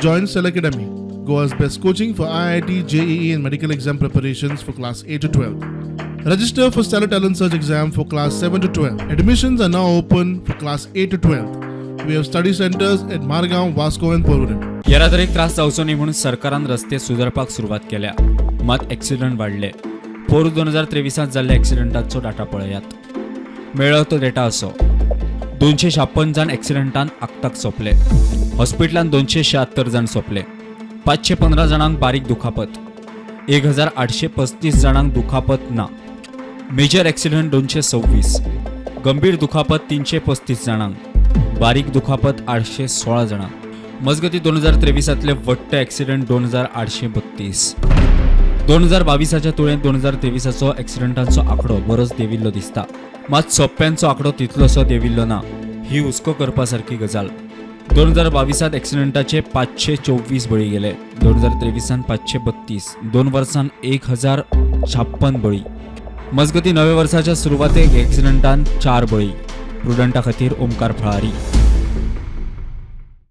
Join Cell Academy, Goa's best coaching for IIT, JEE, and medical exam preparations for class 8 to 12. Register for Stellar Talent Search exam for class 7 to 12. Admissions are now open for class 8 to 12. We have study centers at Margaon, Vasco, and Porvorim. येरादारीक त्रास जावचो न्ही म्हणून सरकारान रस्ते सुदारपाक सुरवात केल्या, मात एक्सिडंट वाडले. पोरूं 2023त जाल्ल्या एक्सिडंटाचो डाटा पळयात. मेळ्ळो तो डेटा असो: 256 जाण एक्सिडंटान आक्ताक सोंपले. हॉस्पिटलान 276 जाण सोंपले. 515 जाणांक बारीक दुखापत, 1835 जाणांक दुखापत ना. मेजर एक्सिडंट 226, गंभीर दुखापत 335 जाणांक, बारीक दुखापत 816 जाणांक. मजगती, 2023तले वट्ट एक्सिडंट 2832. 2022च्या तुळेंत 2023चो एक्सिडंटांचो आंकडो बरोच देंविल्लो दिसता, मात सोंप्यांचो आंकडो तितलोसो देंविल्लो ना. ही हुस्को करपा सारकी गजाल. 2022त एक्सिडंटाचे 524 बळी गेले, 2023त 532. 2 वर्सां 1056 बळी. मजगती, नव्या वर्साच्या सुरवातेक एक्सिडंटान चार बळी. प्रुडंटा खातीर ओमकार फळारी.